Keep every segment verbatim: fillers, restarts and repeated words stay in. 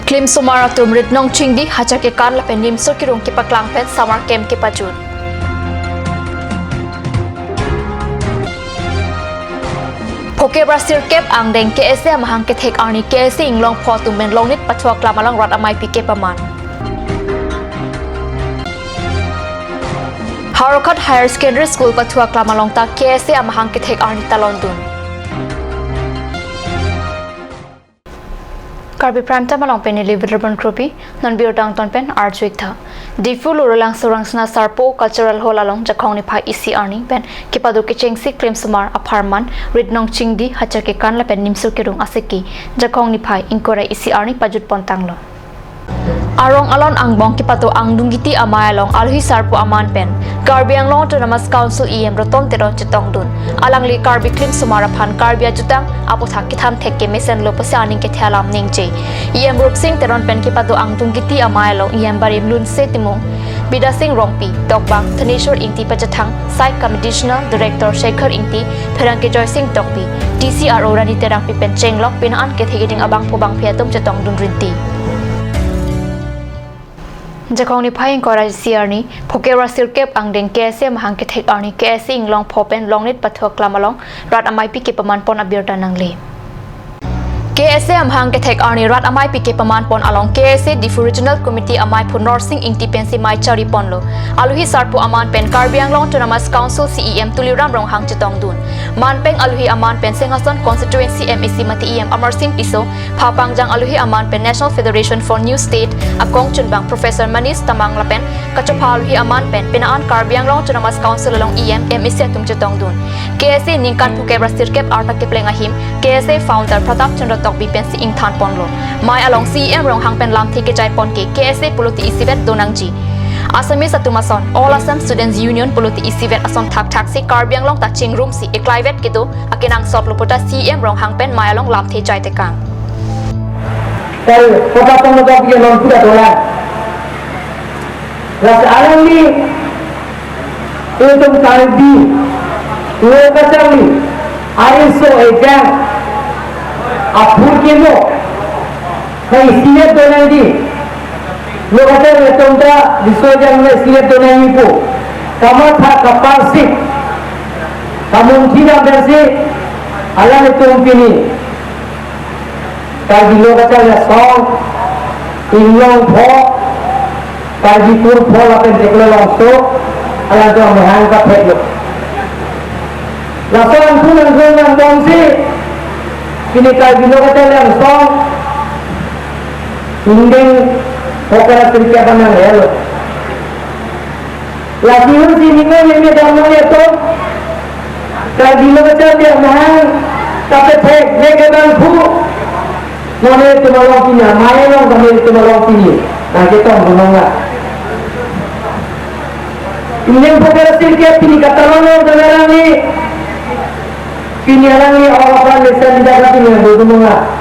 Klimsomar atum rit nong chingdi, hajar kekan lapen nimso kerung kepaklang pen summer camp kepajut. Phokep ra sirkep angdeng K S A amahang kethek arni K S A inglong pho atum pen longnit pathu aklam along rat amei pi kepaman. Howraghat Higher Secondary School pathu aklam along ta K S A amahang kethek arni ta longdun. Karbi Prime Time along pen neli Wilrabon Kropi, non birta angton pen arju-ik tha. Diphu Lorulangso Rangsina Sarpo Cultural Hall along Jakhong niphai isi arni pen kepado kechengsi Klimsomar apharman rit nong chingdi, hajar kekan lapen nimso kerung aseki Jakhong niphai ingkoi ra isi arni pajut pon tanglo. Arong alon angbong kepado Angdung Giti amei along Alohi Sarpo aman pen Karbi Anglong Autonomous Council E M Roton Teron chetongdun. Alangli Karbi Klimsomar aphan Karbi ajutang aputhak kethan thek kemesen lo pusi aning kethe alam ningje. E M Rupsing Teron pen kepado Angdung Giti amei along E M barim Lunse Timung, Bidya Sing Rongpi, Tokbang Thanishwar Ingti pachethang, Site Committee Additional Director Shekhar Ingti, pherangke Joysing Tokbi, D C R O Rani Terangpi pen chenglok pini an kethe keding abangphu bangphi atum chetongdun rinti. Jakhong niphai ingkoi ra isi arni, phokep ra sirkep angdeng K S A amahang kethek arni K S A inglong pho pen longnit pathu aklam along rat amei pi kepaman pon abirta nangle. K S A amahang kethek arni rat amei pi kepaman pon along K S A Diphu Regional Committee ameiphu Norsing Ingti pensi mei chari ponlo. Alohi Sarpo aman pen Karbi Anglong Autonomous Council C E M Tuliram Ronghang chetongdun. Manpeng alohi aman pen Singhason Constituency M A C mate E M Amarsing Tisso, pha pangjang alohi aman pen National Federation for New State akong chunbang Professor Manish Tamang lapen kachopha alohi aman pen pini an Karbi Anglong Autonomous Council along E M, M A C atum chetongdun. K S A ningkan phokep ra sirkep arta kepleng ahim K S A founder Pratap Chandra Tokbi pensi ingthan ponlo. Mei along C E M Ronghang pen lamthe kechai pon ke K S A pulote isivet donangji. Assamese atum ason, All Assam Students Union pulote isivet ason thakthak si Karbi Anglong ta chingrumsi eklaivet kedo akenangsot lo pu ta C E M Ronghang pen mei along lamthe chai tekang. Kal kota pengedok dia non kuda dolar. Lasi alangli itum Karbi lo kacharli, ariso ejang, aphu kemo, hai isivet donangji. Lo kacharli atum ta riso ejang lo isivet donangji pu kamatha kaparsik, kamunthi dam pensi alanglitum pini Karbi lo kacharli asong, inglong pho, Karbi kur pho lapen Teklong Longso, alangtum amahang kathek lo. Laso angthun angthun angbong si pini Karbi lo kacharli asong ingdeng phokep ra sirkep anang helo. Lasi hur si ningo yeme damno yato. Karbi lo kacharli amahang kapethek le kebangphu. Nonke itum along pini, amei along kami itum along pini. Nangketongdun nang. Ingdeng phokep ra sirkep pini katalon lo alangli. Pini alangli awal apran desa di jaga pini dodun nang.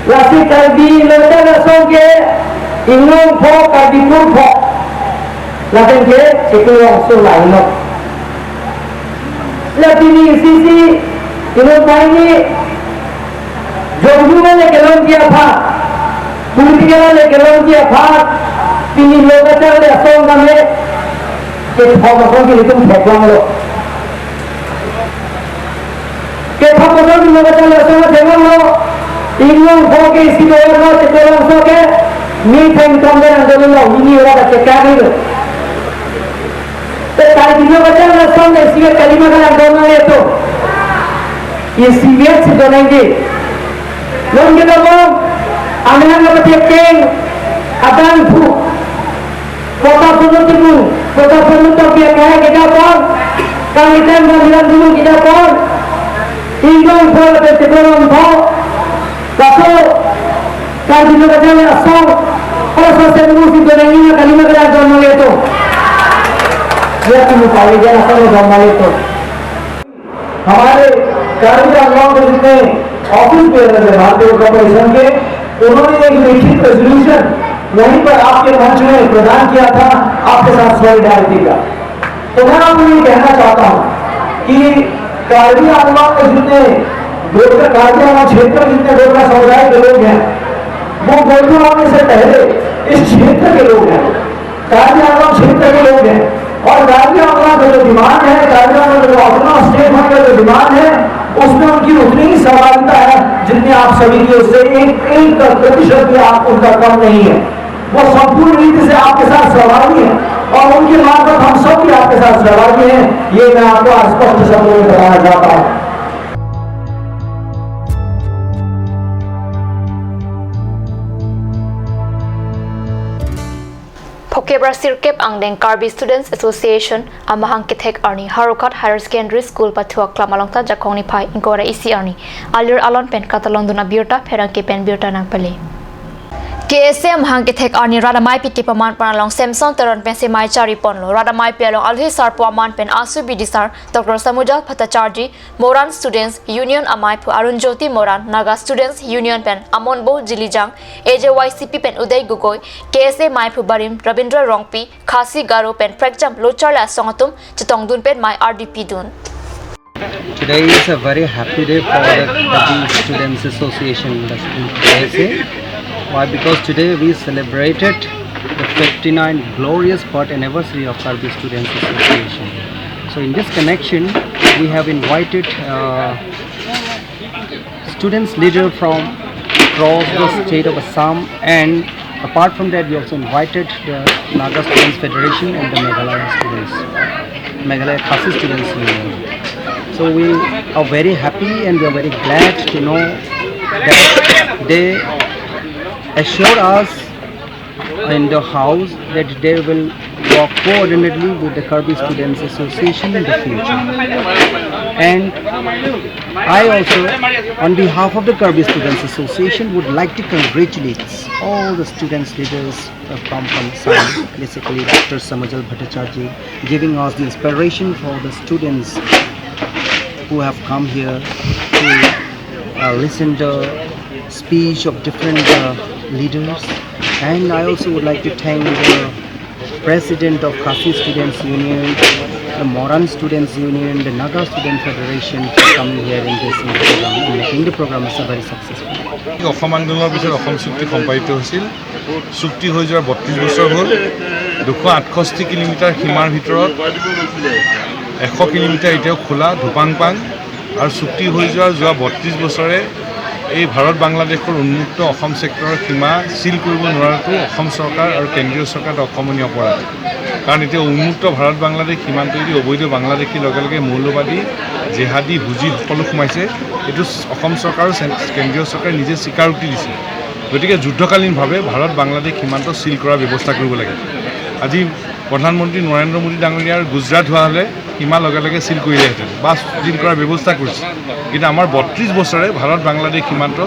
Lasi Karbi lo ta lason ke inglong pho, Karbi kur pho. Lapen ke Teklong Longso lainot. La pini sisi inglong pai ni jongju le kelongji aphan, political le kelongji aphan, pini lo kacharli asong kami kethom asong ke itum theklonglo. Kethom asong ke lo kacharli asong theklonglo. Inglong pho ke isi dolar lo, Teklong Longso ke methang thom dan dolo lo, ini ora kacekari lo. Te Karbi lo kacharli asong ke isivet kalima kalang donang yato. Isivet si donangji. Nonke damlo, amahang kapethek keng, adang phu. Pota punu tibu, pota punu to pia kaya kita pon, kami kan dan bilang dulu kita pon, inglong pho lapen Teklong Longso pho, laso Karbi lo kacharli asong, kalau sosial musi donang ini kalima kalang donang yato. Dia tunggu kali dia asong donang yato. हमारे कार्बी आंगनबाड़ी में office bear है भारतीय कॉरपोरेशन के, उन्होंने एक लिखित रेजोल्यूशन वहीं पर आपके मंच में प्रदान किया था आपके साथ सॉलिडारिटी का। तो मैं आपको ये कहना चाहता हूँ कि कार्बी आंगनबाड़ी में जितने गोरखा, कार्बी आंगलोंग क्षेत्र जितने गोरखा समुदाय के लोग हैं, वो गोरखा होने से पहले इस क्षेत्र के लोग हैं, कार्बी आंगलोंग क्षेत्र के लोग हैं। और कार्बी आंगलोंग का जो डिमांड है, कार्बी आंगलोंग का जो ऑटोनॉमस स्टेट होने का जो डिमांड है, उसमें उनकी उतनी ही सहभागिता है जितनी आप सभी की, उससे एक एक प्रतिशत भी आप उनका कम नहीं है। वो संपूर्ण रीति से आपके साथ सहभागी है और उनके मार्फत हम सब भी आपके साथ सहभागी हैं, ये मैं आपको आज स्पष्ट शब्दों में बताना चाहता हूँ। Phokep ra sirkep angdeng Karbi Students Association amahang kethek arni Howraghat Higher Secondary School pathu aklam along ta Jakhong niphai ingkoi ra isi arni alir alon pen katalon dun abirta pherangke pen birta nangpale. K S A amahang kethek arni rat ameipi kepaman pon along Samson Teron pensi mei chari ponlo. Rat ameipi along alohi sarpo aman pen asu bidisar Doctor Samujal Bhattacharjee, Moran Students Union ameiphu Arun Jyoti Moran, Naga Students Union pen Amonbo Jilijang, A J Y C P pen Uday Gogoi, K S A meiphu barim Rabindra Rongpi, Khasi Garo pen prekjam locharli asong atum chetongdun pen mei ardi pidun. Today is a very happy day for the Karbi Students Association, the K S A. Why? Because today we celebrated the fifty-ninth glorious birth anniversary of Karbi Students Association. So in this connection, we have invited uh, students leader from across the state of Assam, and apart from that, we also invited the Naga Students Federation and the Meghalaya Students, Meghalaya Khasi Students Union. So we are very happy and we are very glad to know that they assured us in the house that they will work coordinately with the Karbi Students Association in the future. And I also, on behalf of the Karbi Students Association, would like to congratulate all the students leaders uh, from Assam, basically Doctor Samujal Bhattacharjee, giving us the inspiration for the students who have come here to uh, listen the speech of different uh, leaders. And I also would like to thank the president of Khasi Students Union, the Moran Students Union, the Naga Student Federation for coming here in this program and making the program so very successful. অসম আন্দোলনৰ পিছত অসম চুক্তি সম্পাদিত হৈছিল। চুক্তি হৈ যোৱাৰ বত্ৰিশ বছৰ হ'ল। দুশ আঠষষ্ঠি কিলোমিটাৰ সীমাৰ ভিতৰত এশ কিলোমিটাৰ এতিয়াও খোলা ধোপাংপাং। আৰু চুক্তি হৈ যোৱা যোৱা বত্ৰিশ বছৰে এই ভাৰত বাংলাদেশৰ উন্মুক্ত অসম ছেক্টৰৰ সীমা চিল কৰিব নোৱাৰাটো অসম চৰকাৰ আৰু কেন্দ্ৰীয় চৰকাৰৰ অকমনীয় অপৰাধ। কাৰণ এতিয়া উন্মুক্ত ভাৰত বাংলাদেশ সীমান্তইদি অবৈধ বাংলাদেশীৰ লগে লগে মৌলবাদী, জেহাদী, হুজি সকলো সোমাইছে। এইটো অসম চৰকাৰ আৰু চেন-, কেন্দ্ৰীয় চৰকাৰে নিজে স্বীকাৰোক্তি দিছে। গতিকে যুদ্ধকালীনভাৱে ভাৰত বাংলাদেশ সীমান্ত চিল কৰাৰ ব্যৱস্থা কৰিব লাগে। আজি প্ৰধানমন্ত্ৰী নৰেন্দ্ৰ মোদী ডাঙৰীয়াৰ গুজৰাট হোৱা হ'লে সীমা লগে লগে চিল কৰিলেহেঁতেন বা চিল কৰাৰ ব্যৱস্থা কৰিছে। কিন্তু আমাৰ বত্ৰিশ বছৰে ভাৰত বাংলাদেশ সীমান্ত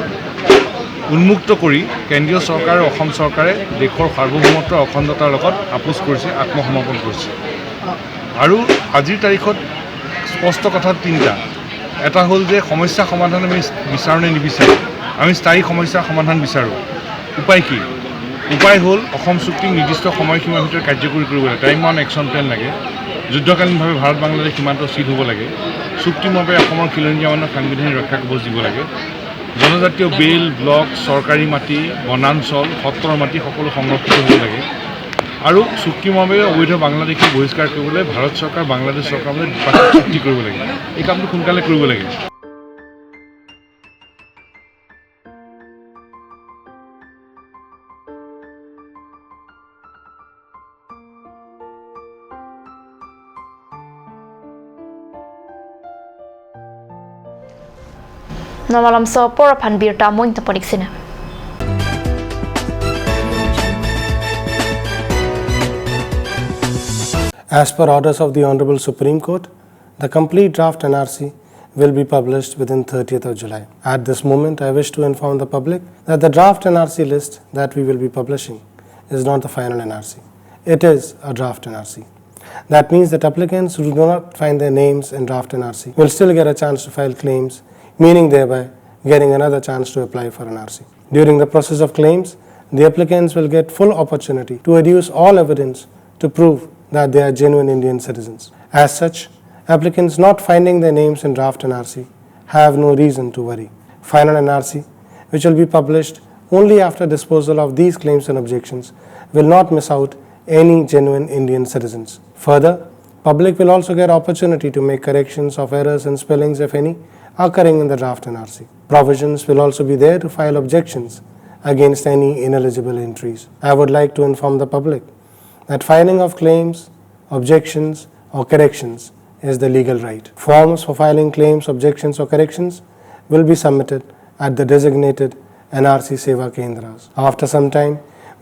উন্মুক্ত কৰি কেন্দ্ৰীয় চৰকাৰ আৰু অসম চৰকাৰে দেশৰ সাৰ্বভৌমত্ব, অখণ্ডতাৰ লগত আপোচ কৰিছে, আত্মসমৰ্পণ কৰিছে। আৰু আজিৰ তাৰিখত স্পষ্ট কথা তিনিটা। এটা হ'ল যে সমস্যা সমাধান আমি বিচাৰোঁ নে নিবিচাৰোঁ? আমি স্থায়ী সমস্যা সমাধান বিচাৰোঁ। উপায় কি? উপায় হ'ল অসম চুক্তিক নিৰ্দিষ্ট সময়সীমাৰ ভিতৰত কাৰ্যকৰী কৰিব লাগে, টাইম বাউণ্ড একশ্যন প্লেন লাগে। যুদ্ধকালীনভাৱে ভাৰত বাংলাদেশ সীমান্ত চিল হ'ব লাগে। চুক্তি মৰ্মে অসমৰ খিলঞ্জীয়া মানুহক সাংবিধানিক ৰক্ষা কৱচ দিব লাগে। জনজাতীয় বেল, ব্লক, চৰকাৰী মাটি, বনাঞ্চল, সত্ৰৰ মাটি সকলো সংৰক্ষিত হ'ব লাগে। আৰু চুক্তি মৰ্মে অবৈধ বাংলাদেশী বহিষ্কাৰ কৰিবলৈ ভাৰত চৰকাৰ, বাংলাদেশ চৰকাৰ মাজত দ্বিপাক্ষিক চুক্তি কৰিব লাগে। এই কামটো সোনকালে কৰিব লাগে। Nonmalom so apor aphan birta mo ingtapon ik sina. As per orders of the Honorable Supreme Court, the complete draft N R C will be published within thirtieth of July. At this moment, I wish to inform the public that the draft N R C list that we will be publishing is not the final N R C. It is a draft N R C. That means that applicants who do not find their names in draft N R C will still get a chance to file claims, meaning thereby getting another chance to apply for N R C. During the process of claims, the applicants will get full opportunity to adduce all evidence to prove that they are genuine Indian citizens. As such, applicants not finding their names in draft N R C have no reason to worry. Final N R C, which will be published only after disposal of these claims and objections, will not miss out any genuine Indian citizens. Further, public will also get opportunity to make corrections of errors and spellings, if any, occurring in the draft N R C. Provisions will also be there to file objections against any ineligible entries. I would like to inform the public that filing of claims, objections, or corrections is the legal right. Forms for filing claims, objections, or corrections will be submitted at the designated N R C Seva Kendras. After some time,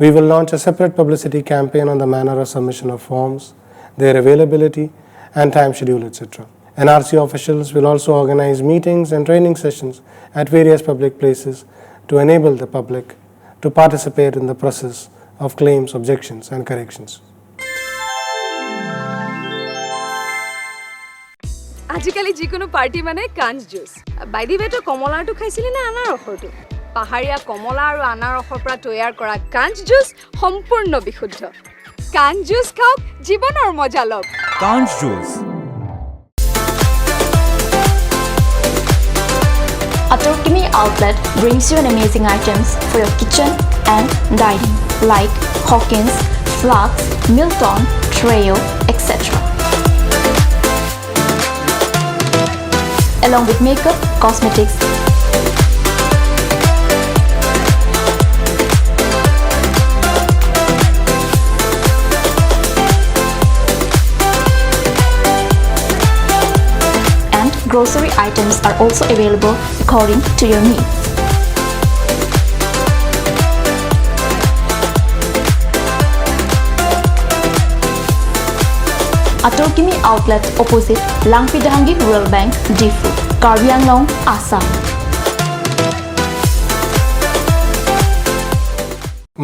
we will launch a separate publicity campaign on the manner of submission of forms, their availability, and time schedule, et cetera. N R C officials will also organize meetings and training sessions at various public places to enable the public to participate in the process of claims, objections, and corrections. আজিকালি যিকোনো পাৰ্টি মানে কাঞ্চ juice. By the ৱে, তই কমলাৰটো খাইছিলি নে আনাৰসৰটো? পাহাৰীয়া কমলা আৰু আনাৰসৰ পৰা তৈয়াৰ কৰা কাঞ্চ জুচ সম্পূৰ্ণ বিশুদ্ধ। কাঞ্চ জুচ খাওক, জীৱনৰ মজা লওক। Kanch Juice. Atorkimi Outlet brings you an amazing items for your kitchen and dining, like Hawkins, Flux, Milton, Treo, et cetera. Along with makeup, cosmetics, and grocery items are also available according to your needs. Atorkimi Outlet, opposite Langpi Dehangi Rural Bank, Diphu, Karbi Anglong, Assam.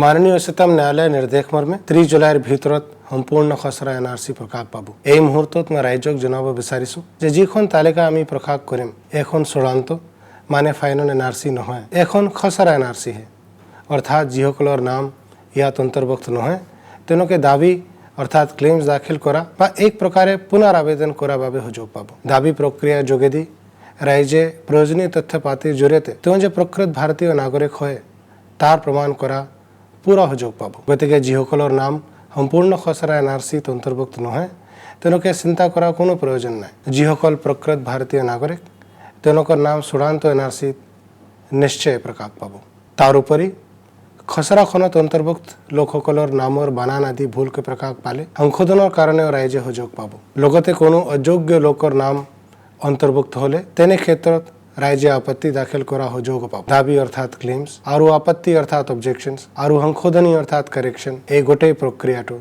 মাননীয় উচ্চতম ন্যায়ালয়ৰ নিৰ্দেশ মৰ্মে ত্ৰিশ জুলাইৰ ভিতৰত সম্পূৰ্ণ খচৰা এন আৰ চি প্ৰকাশ পাব। এই মুহূৰ্তত মই ৰাইজক জনাব বিচাৰিছো যে যিখন তালিকা আমি প্ৰকাশ কৰিম, এইখন চূড়ান্ত, মানে ফাইনেল এন আৰ চি নহয়, এইখন খচৰা এন আৰ চিহে। অৰ্থাৎ যিসকলৰ নাম ইয়াত অন্তৰ্ভুক্ত নহয়, তেওঁলোকে দাবী অৰ্থাৎ ক্লেইমছ দাখিল কৰা বা এক প্ৰকাৰে পুনৰ আবেদন কৰাৰ বাবে সুযোগ পাব। দাবী প্ৰক্ৰিয়াৰ যোগেদি ৰাইজে প্ৰয়োজনীয় তথ্য পাতিৰ জৰিয়তে তেওঁ যে প্ৰকৃত ভাৰতীয় নাগৰিক হয়, তাৰ প্ৰমাণ কৰা পুৰা সুযোগ পাব। গতিকে যিসকলৰ নাম সম্পূৰ্ণ খচৰা এন আৰ চিত অন্তৰ্ভুক্ত নহয়, তেওঁলোকে চিন্তা কৰাৰ কোনো প্ৰয়োজন নাই। যিসকল প্ৰকৃত ভাৰতীয় নাগৰিক, তেওঁলোকৰ নাম চূড়ান্ত এন আৰ চিত নিশ্চয় প্ৰকাশ পাব। তাৰোপৰি খচৰাখনত অন্তৰ্ভুক্ত লোকসকলৰ নামৰ বানান আদি ভুলকৈ প্ৰকাশ পালে সংশোধনৰ কাৰণেও ৰাইজে সুযোগ পাব। লগতে কোনো অযোগ্য লোকৰ নাম অন্তৰ্ভুক্ত হ'লে তেনে ক্ষেত্ৰত ৰাইজে আপত্তি দাখিল কৰা সুযোগ পাব। দাবী অৰ্থাৎ ক্লেইমছ আৰু আপত্তি অৰ্থাৎ অবজেকশ্যনছ আৰু সংশোধনী অৰ্থাৎ কাৰেকশ্যন, এই গোটেই প্ৰক্ৰিয়াটো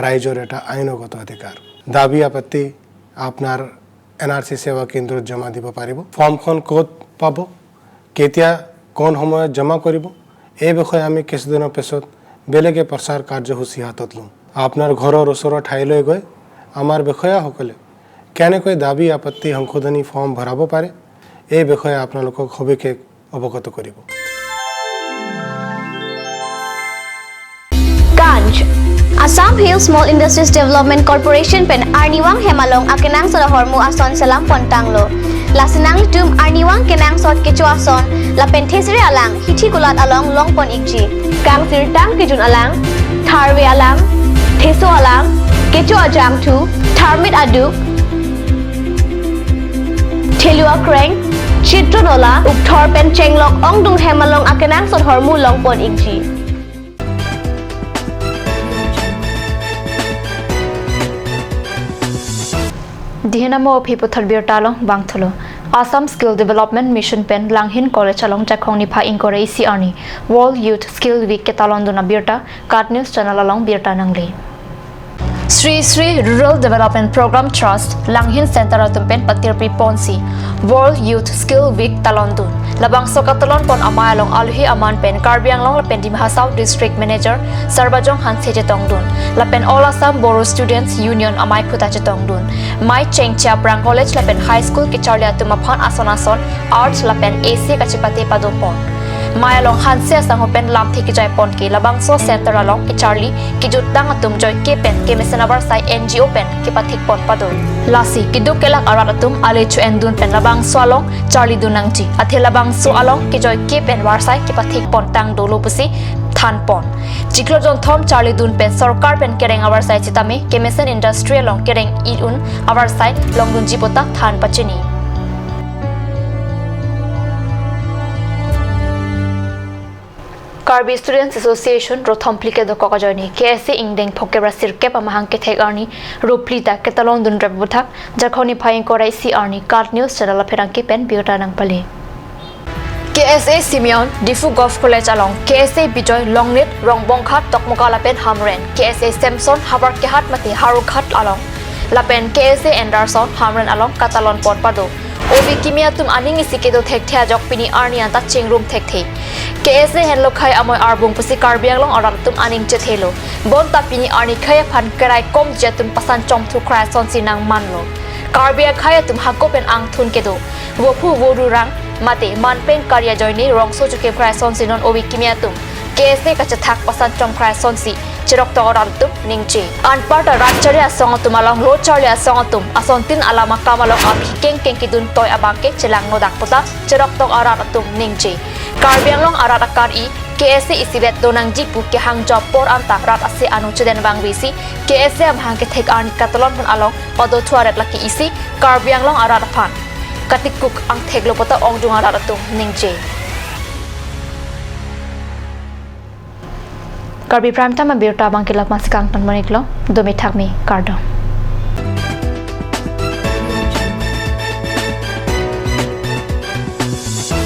ৰাইজৰ এটা আইনগত অধিকাৰ। দাবী আপত্তি আপোনাৰ এন আৰ চি সেৱা কেন্দ্ৰত জমা দিব পাৰিব। ফৰ্মখন ক'ত পাব, কেতিয়া, কোন সময়ত জমা কৰিব, এই বিষয়ে আমি কিছুদিনৰ পিছত বেলেগে প্ৰচাৰ কাৰ্যসূচী হাতত ল'ম। আপোনাৰ ঘৰৰ ওচৰৰ ঠাইলৈ গৈ আমাৰ বিষয়াসকলে কেনেকৈ দাবী আপত্তি সংশোধনী ফৰ্ম ভৰাব পাৰে, এই বিষয়ে আপোনালোকক সবিশেষ অৱগত কৰিব। Kanch, Assam Hill Small Industries Development Corporation pen arnivang hem along akenangsot ahormu ason selam pon tanglo. Lasi nanglitum arnivang kenangsot kecho ason lapen thesere alang hithi kulat along long pon ikji. Kangsirtang kejun alang, tharve alang, theso alang, kecho ajangthu, tharmit aduk, thelu akreng, chitro nola, ukthor pen chenglok ongdung hem along akenangsot ahormu long pon ikji. Dihin amo aphi puthot birta along vangthulo. Assam Skill Development Mission pen Langhin College along Jakhong niphai ingkoi ra isi arni World Youth Skill Week ketalondun abirta KAT News Channel along birta nangle. Sri Sri Rural Development Program Trust, Langhin Center atum pen patirpi ponsi World Youth Skill Week talondun. Labangso katalon pon amei along alohi aman pen Karbi Anglong lapen Dima Hasao District Manager Sarbajong Hanse chetongdun. Lapen All Assam Bodo Students Union amei aphuta chetongdun. Mei chengche aphrang college lapen high school kecharli atum aphan ason ason arts lapen A C kachepate padopon. Mai along hanse asangho pen lamthe kejai pon ke labangso center along kecharli kejutang atum joike pen kemesen avarsai N G O pen kepathik pon pado. Lasi keduk kelak arat atum ale cho-en dun pen labangso along charli dun nangji. Athe labangso along kejoike pen varsai kepathik pon tang dolo pusi than pon. Chiklo jonthom charli dun pen sorkar pen kereng avarsai sitame kemesen industry along kereng i-un avarsai longdunji puta than pachini. Karbi Students Association Rothom phli kedokok ajoine K S A ingdeng phokep ra sirkep amahang kethek arni ro phli ta ketalon dun rep aputhak Jakhong niphai ingkoi ra isi arni KAT News channel apherangke pen birta nangpale. K S A Simeon, Diphu Govt College along, K S A Bijoy, Longnit, Rongbonghat, Dokmoka lapen Hamren, K S A Samson, Habarkehat mate Howraghat along, lapen K S A Anderson, Hamren along katalon pon pado. Obi kimi atum aning isi kedo thekthe ajok pini arni anta chingrum thekthe. K S A henlo khei amoi arbung pusi Karbi Anglong arat atum aning chethelo. Bonta pini arni khei aphan kerai komji atum pasan chomthu krai asonsi nangmanlo. Karbi akhei atum hako pen angthun kedo. Vophu vorurang mate manpeng kari ajoine rongso chukep krai asonsi non obi kimi atum K S A kachethak pasan chom krai asonsi cheroktok arat atum ningje. Anparta rat charli asong atum along lo charli asong atum asontin alam akam along aphi kengkeng kedun toi abangke chelang nodak puta cheroktok arat atum ningje. Karbi Anglong arat akari K S A isivet do nangji pu kehang jop apor anta rat ase anu cheden vangvesi K S A amahang kethek arni katalon pon along pado thuaret lake isi Karbi Anglong arat aphan katikuk angthek lo puta ongjung arat atum ningje. Karbi Prime Time abirta abangke la masih kangton manik lo, domi thakmi kardom.